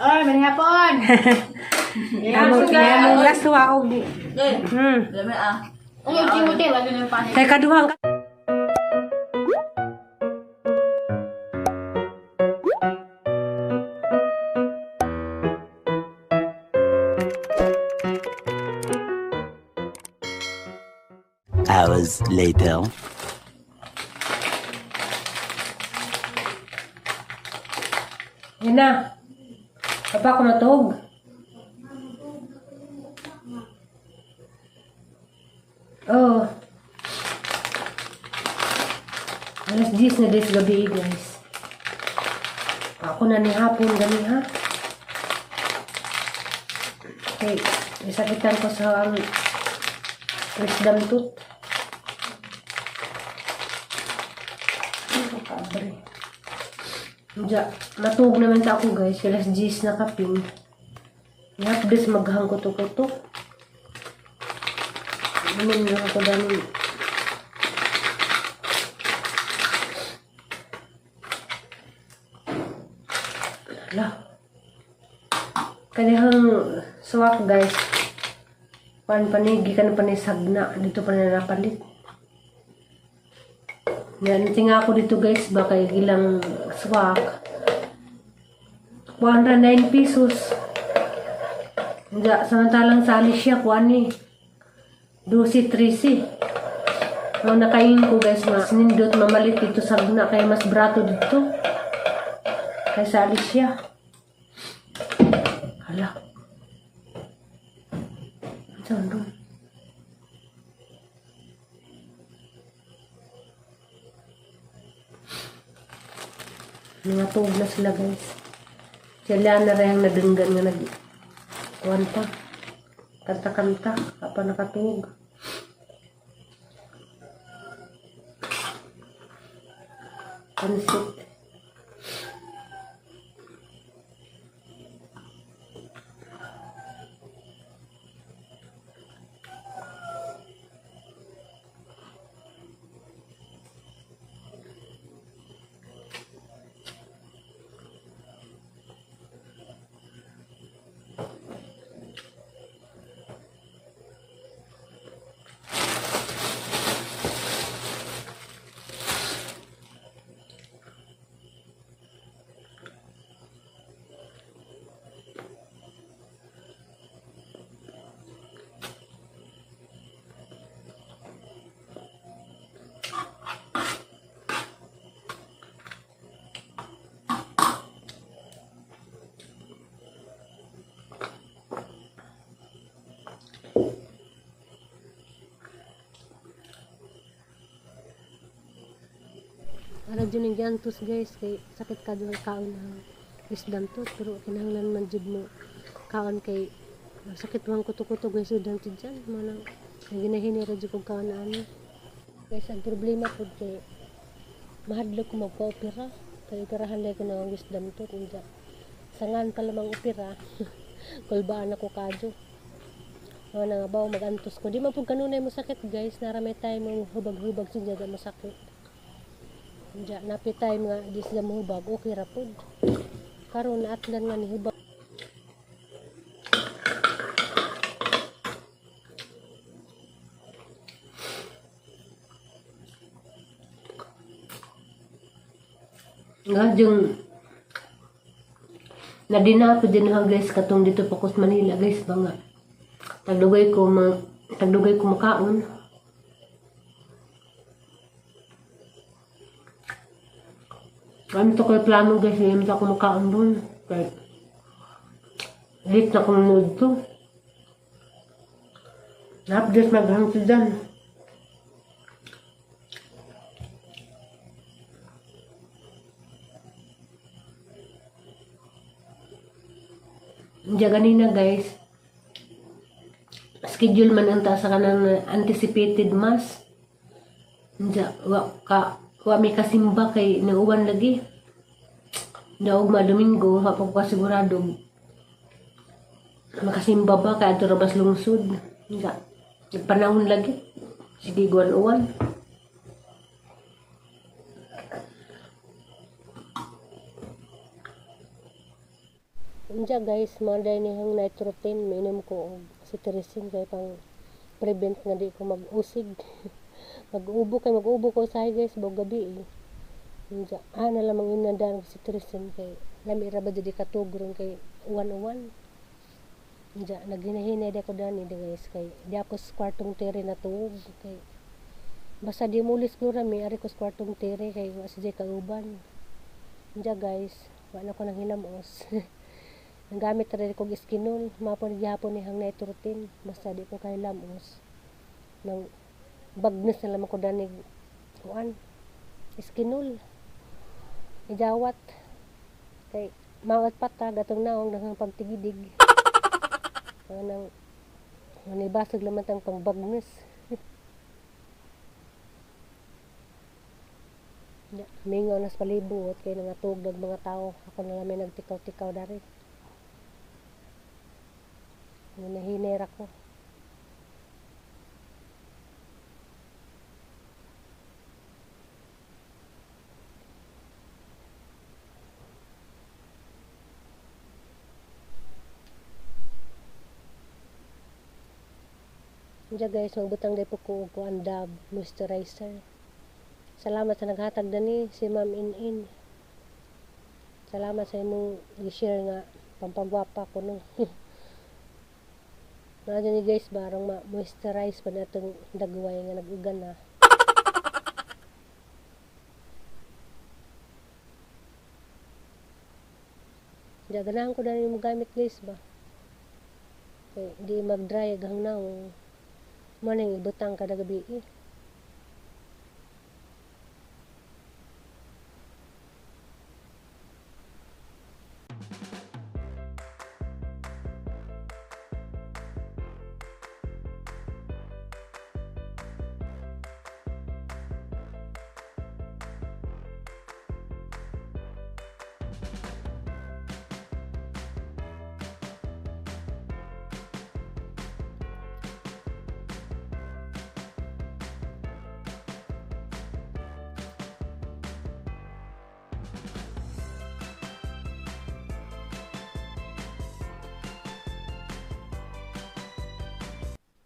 Ay, manihapon. Amo amo laswa og Dami ah. Uy, uti-uti, wag na yung panit. Kay kaduhang ka. Hours later. Yan na. Papa ko matog. Oh. Alas 10 na des gabi, guys. Ako na ni hapon gani ha. Okay, isakitan ko sa ang wisdom tooth. Ano ka, bre? Diya, matug naman ta ako, guys. Alas 10 na kapin. Ngapdes maghang kuto-kuto. Inom lang ako dami. Ala. Kanihang suwak, guys. Pan panigi ka na panisagna. Dito pa na napalit. Yan, tinga ako dito, guys, baka ilang swak. 109 pesos. Hindi, samantalang sa Alicia, kuan ni. 12, 13. Ang nakain ko, guys, mas nindot mamalit dito sa gna, kaya mas brato dito. Kaysa Alicia. Hala. Saan doon? Mga tuog na sila, guys. Sila na rin ang nadunggan nga nag kuwan pa. Kanta-kanta. Apa nakatuog. Pansit. Ara jud ning giantos, guys, kay sakit ka doon kaon ang wisdom tooth, pero kinahanglan man jud mo kaon kay sakit man kuto-kuto, guys, wisdom tooth dyan mo nang ginahinira jud kog kaon ani, guys. Ang problema pud kay mahadlok ko magpa-opera kay operahan lang ko ng wisdom tooth. Unja sangan pa lamang opera, kulbaan ako kadyo. Mga nga ba magantos ko. Di man pud kanunay mo sakit, guys. Nara may time mo hubag-hubag siya mo sakit. Diya, napit time nga di sila mohubag, okay ra pod. Karon naatlan nga ni hubag. Nga yung nadina po din ha, guys, katong dito pa ko sa Manila, guys, ba nga tagdugay ko makaon. Ano to kay plano, guys, hindi naman ako makaon doon. Kahit late na kong nanood to. Napdos maghangto dyan. Diya ganina, guys. Schedule man ang ta sa kanang anticipated mass. Diya, wa ka wa may kasimba kay nauwan lagi. Daog ma Domingo, wa pa ko kasigurado. Makasimba ba kay adto ra bas lungsod. Diya, panahon lagi. Sige guan-uwan. Unja guys, Monday ni hang night routine, miinom ko og cetirizine kay pang prevent nga di ko mag-usig. Mag-ubo kay mag-ubo ko usahay guys buong gabi eh. Unja, ana lamang inandaan og cetirizine kay lami ra ba jud katugron kay uwan-uwan. Unja, naghinahinay di ako dani di guys kay di ako sa kwartong tere na tuog kay basta di mulis ko rami ari ko sa kwartong tere kay wa si kauban. Unja guys, wa na ko nang hinamos. Ang gamit ra kog iskinol, mapon gihapon ni hang night routine, basta di ko kay lamos. Nang bagnes na lamang ko danig kuan iskinol. Ijawat kay mawat pata gatong naong daghang pagtigidig. Nang manibasog laman tang pangbagnes. Ya, mingaw nas palibot kay nangatug dag mga tao. Ako na lang may nagtikaw-tikaw dari. Nahinera ko. Diya guys, magbutang day po ko og kuan Dove moisturizer. Salamat sa naghatag dani si Ma'am In-In. Salamat sa imong gi-share nga pampagwapa ko no. Naa ni guys barang ma-moisturize pa natong dagway nga nag-ugan na. Diya ganahan ko dani mo gamit guys ba. Kay di mag-dry aghang naong. Mo nang ibutang kada gabi eh.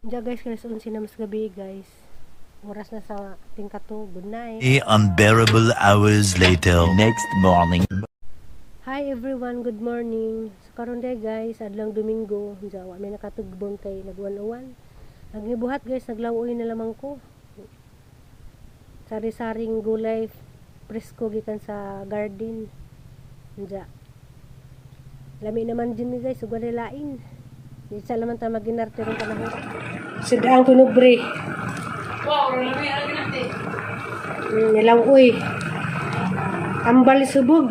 Diya guys, kanas 11 na mas gabi guys. Oras na sa tingkato. Good night. Unbearable hours later. Next morning. Hi everyone, good morning. So karon day guys, adlong Domingo, diya wa may nakatugbong kay nagwan-uwan. Ang gibuhat guys, naglawoy na lamang ko. Sari-saring gulay presko gikan sa garden. Diya. Lami naman din ni guys, ug walay lain. Di sa laman ta maginarte ron panahon. Sidaan ko nubre. Wow, lami lagi natin. Nilawoy. Ambal subog.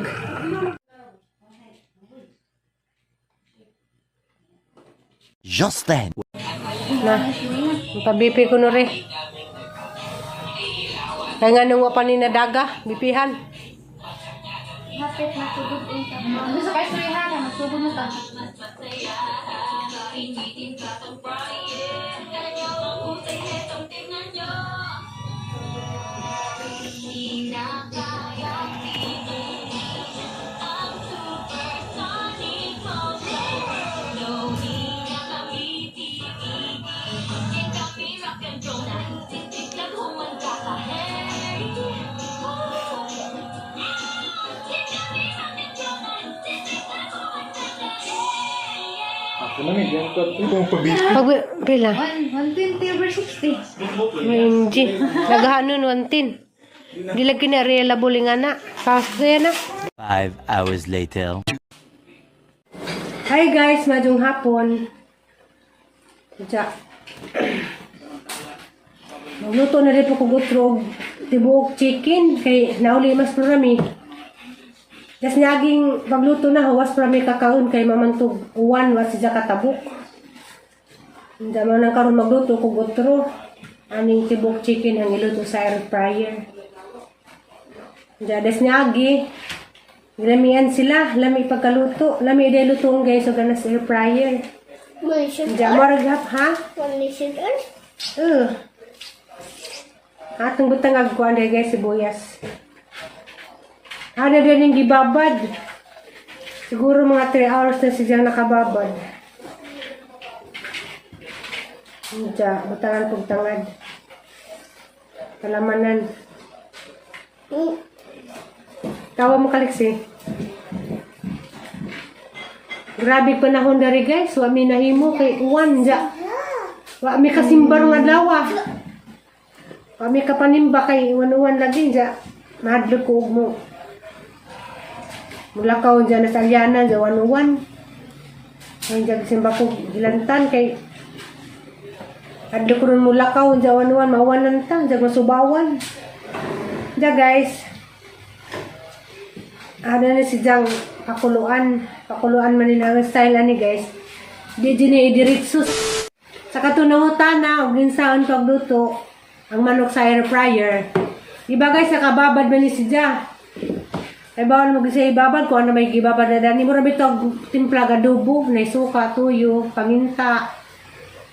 Just then. Na, pabipi ko no re. Kaya nga nung pa ni nadaga, bipihan. Hapit na tugod unta. Gusto kayo surihan, magtugod na ta. Pag, pila? 120 over 60. OMG. Naghanon, 110. Di lagi na reliable nga na. Fast na. 5 hours later. Hi guys, maayong hapon. Diya. Magluto na rin po kog utrog tibuok chicken kay nauli mas prami. Das naging pagluto na huwas prami kakaon kay mamantog uwan was siya katabok. Hindi man nang karon magluto kog utro. Aning tibuok chicken ang iluto sa air fryer. Diya des niagi. Lamian sila, lami pagkaluto, lami day lutoon guys og ganas air fryer. Diya mo ra ha? Atong butang agkuan day guys sibuyas. Ana din yung gibabad. Siguro mga 3 hours na siyang nakababad. Diya, butangan pag tangad. Kalamanan. Tawa mo kaliksi. Grabe panahon dari guys, wa mi nahimo kay uwan ja. Wa mi kasimbar nga adlaw. Wa mi kapanimba kay uwan-uwan lagi ja. Mahadlok ko og mo. Mulakaw dyan na sa alyanan, ja uwan-uwan. Ang jag simba ko gilantan kay adlok ron mulakaw ja uwan-uwan mawanan ta, jag masubawan. Ja guys, ano na si Jang pakuluan. Pakuluan man nila ang style ani guys. Di din ni idiretso. Sa katunangutan na og ginsaon pagluto ang manok sa air fryer. Iba guys, nakababad man ni si Ja. Ay bawal mo sa ibabad kung ano may gibabad na dani. Mura bitog timpla adobo, na suka, tuyo, paminta,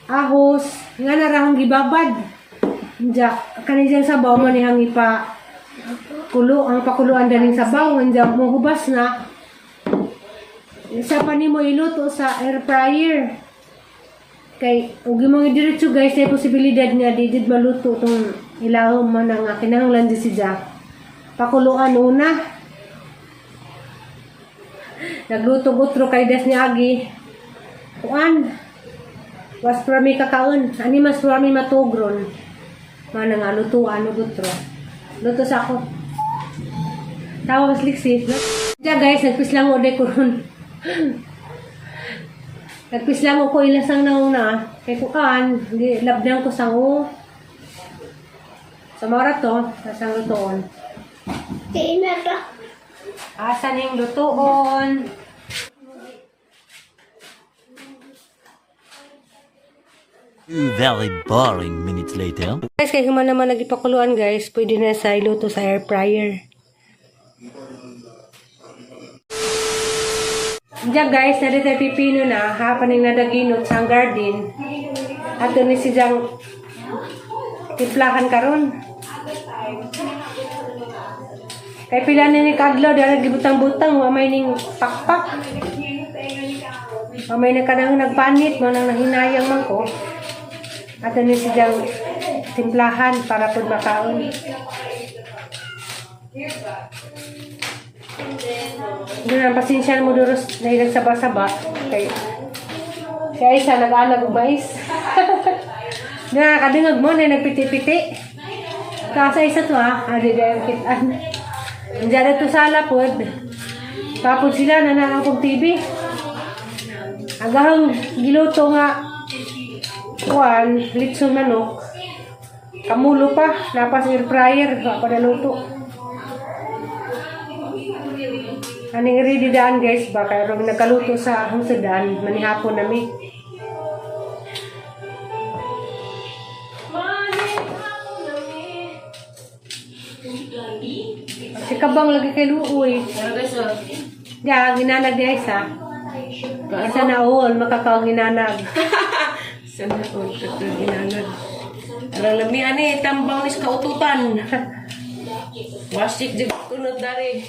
ahos. Nga na rahong gibabad. Ja, kani dyan sabaw mo ni hang ipa kulo ang pakuluan daning sabaw nga mo hubas na isa pa nimo iluto sa air fryer kay ug imong idiretso guys ay posibilidad nga di jud maluto tong ilahom man nga kinahanglan di siya pakuluan una. Nagluto utro kay des ni Agi kuan was prami kakaon ani mas prami matugron mana nga lutuan og utro luto sa ako. Tawa mas liksi. Diya guys, nagpislang ko ko ron. Nagpislang ko ilasang nauna. Kay kuan, di labdan ko sang o. Sa mga to, asang lutoon. Kaya. Asan yung lutoon? 2 very boring minutes later. Guys, kay human naman nagipakuluan guys, pwede na sa iluto sa air fryer. Diyan guys, narito tayo pipino na, hapaning nadaginot sa ang garden. Ato ni si Jang timplahan karon. Kay pila ni kadlaw dara gibutang-butang wa may ning pakpak. Wa may na kanang nagpanit mo nang nahinayang man ko. Ato ni si Jang timplahan para pud makaon. Doon ang pasensya mo duros dahil nagsaba-saba. Kay kaya isa nag-alag og mais. Nakakadungog mo na nagpiti-piti. Kasa isa to ha. Adi dahil kitaan. Diyan na to sala pod. Tapos sila na naang kong TV. Agahang giluto nga kuan, litson manok. Kamulo pa, napas air fryer, wa pa naluto. Aning ready daan guys ba kay rong nagkaluto sa ahong sudan manihapon nami. Si Kabang lagi kay Luoy. Ano guys, oh? Ya, ginanag niya isa. Isa na all, makakaw ginanag. Sana all ito ginanag. Arang lami ani tambang ni sa kaututan. Wasik jud kunot dari.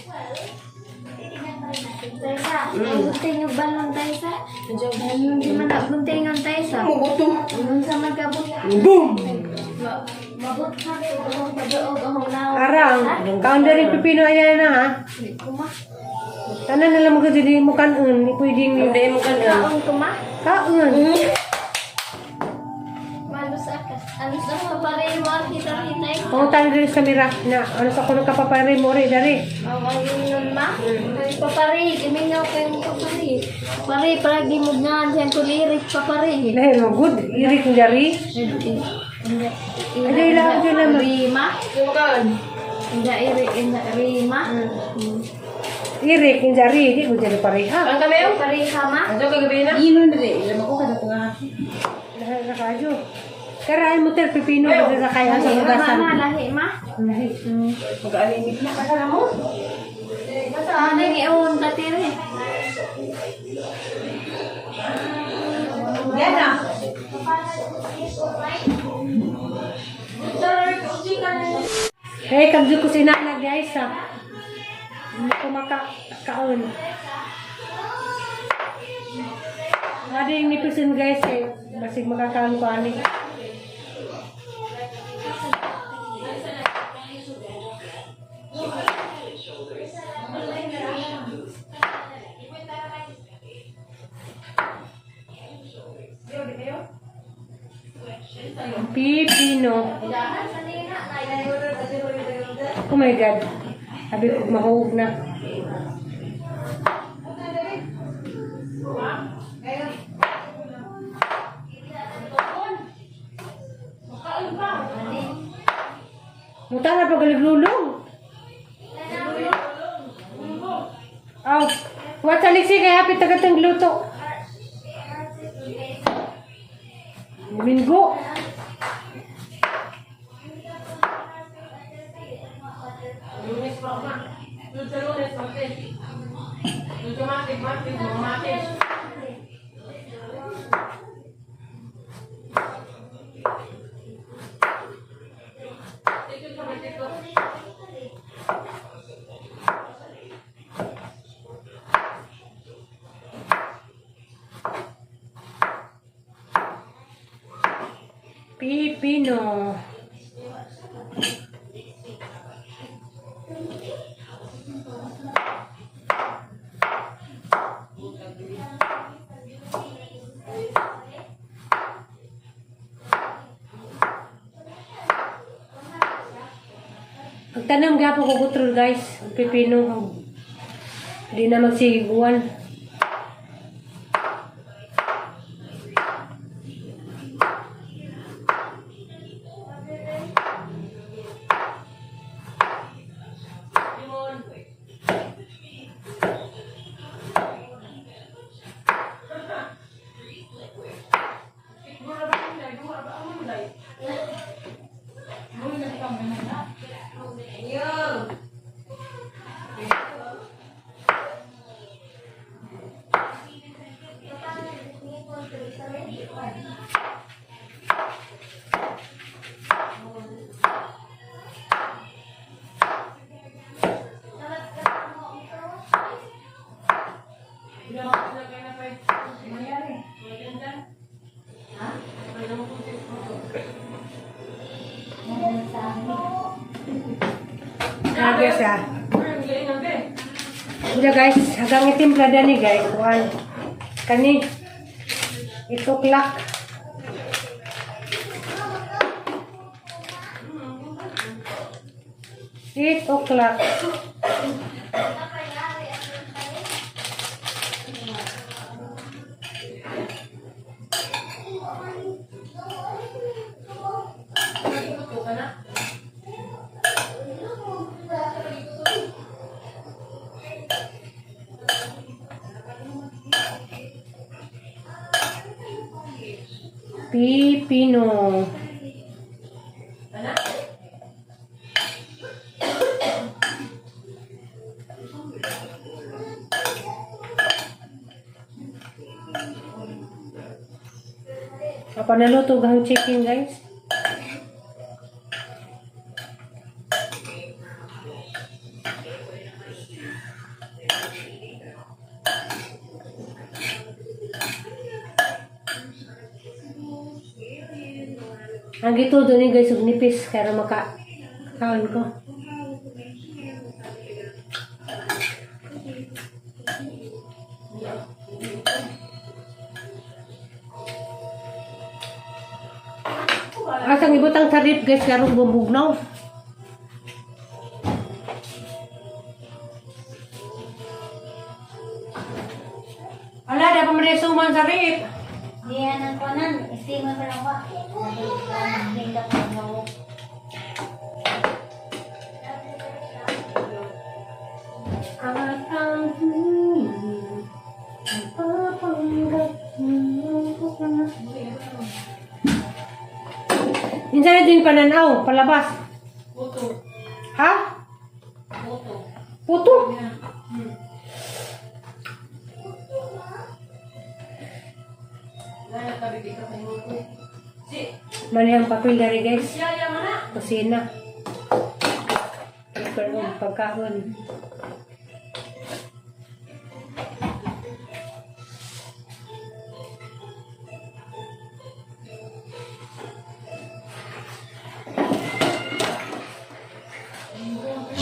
Taysa, gunting yung balon taysa. Hindi man na guntingan taysa. Mubuto. Unong sa magkabot. Boom. Mabot ka akong padoog akong naon. Arang, kaon dari pipino ayan na ha. Kuma. Tanan na lang mo kasi di mo kanon, di pwedeng Hindi mo kanon. Kaon kuma. Kaon. Malus ka. Alus ako pare mo kita kita. Pangutan diri sa mira na ano sa kuno kapapare mo ri dari. Ang nun ma. Ay papare, gimingaw kayo papare. Pare palagi mo nga diyan ko lirik papare. Lahi mo good, iri kong dari. Ay, lang dyan naman. Rima. Yung kaon. Hindi iri rima. Iri kong dari, di ko dari pareha. Ang kami oh. Pareha ma. Adto kagabi na. Lahi na kayo. Karain mo ter pipino kasi sa kaya sa Ma hugasan. ma lahi ma. Lahi. Mag-alimit na kasama mo. Ano yung tatiri? Yan na. Hey, kagdo ko sinanag guys ha. Hindi ko makakaon. Ada yung nipisin guys eh. Basig makakaon ko ani. Pipino. Oh my God. Sabi ko mahuog na. Muta na pagaliglulong. Aw, wat sa liksi kay hapit tagatang luto. Minggo. Lunes pa ma. Lunes sa Lunes, Martes. Lunes sa Martes, Martes, mga Martes. Pipino. Pagtanam gapon ko gutrol guys, ang pipino. Di na magsigiguan. Ah, guys ah. Udah guys, hanggang itimpla na ni guys. Kuan. Kani. 8 o'clock. 8 o'clock. Pipino. Apa naluto gahong chicken guys? Ang gito doon guys, ug nipis kaya maka kaon ko. Asang ibutang sa rib guys, karong bumugnaw. Ala, dapat maresuman sa rib. Diyan ang kunan, istima pa lang ba? Hindi ka pa. At ang huli, ang papanggap mo. Minsan na din pananaw, palabas. Puto. Ha? Puto. Puto? Si, Manihang papel dari guys. siya man na. Kusina. Paper on, pagkaon.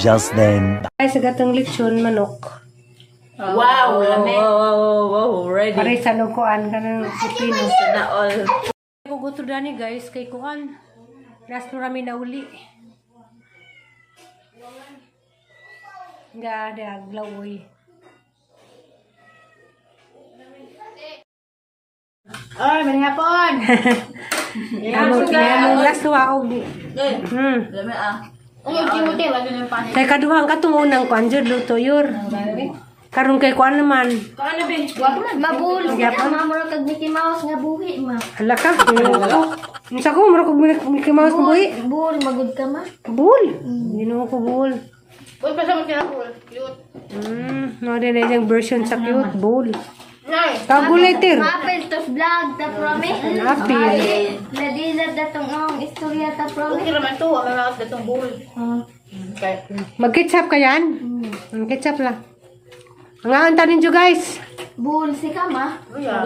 Just then. Ay, sa gatong lechon manok. Wow, lami. Wow, ready. Pare sa lugkuan ka ng pipino. Sana all. Ko gusto dani, guys, kay kuan. Last rami na uli. Nga da glawoy. Ay, manihapon. Amo amo last wa og. Lami ah. Kay kaduhang katong unang kuan jud luto yor. Karon kay kuan naman. Kaano be? Mabul ka ma, mura kag Mickey Mouse nga buhi ma. Hala ka. Unsa ko mura kog Mickey Mouse ko buhi. Bul, magud ka ma. Bul. Ginoo ko bul. Uy, pa sa mo kinabul. Cute. No din na yung version sa cute bul. Nay. Kagulater. Mapil tos vlog ta promi. Apil. Ladila datong ang istorya ta promi. Okay raman to, ang mga datong bull. Okay. Mag-ketchup ka yan? Ketchup lang. Ang aanta ninyo, guys. Bul si ka ma. Uy, ah.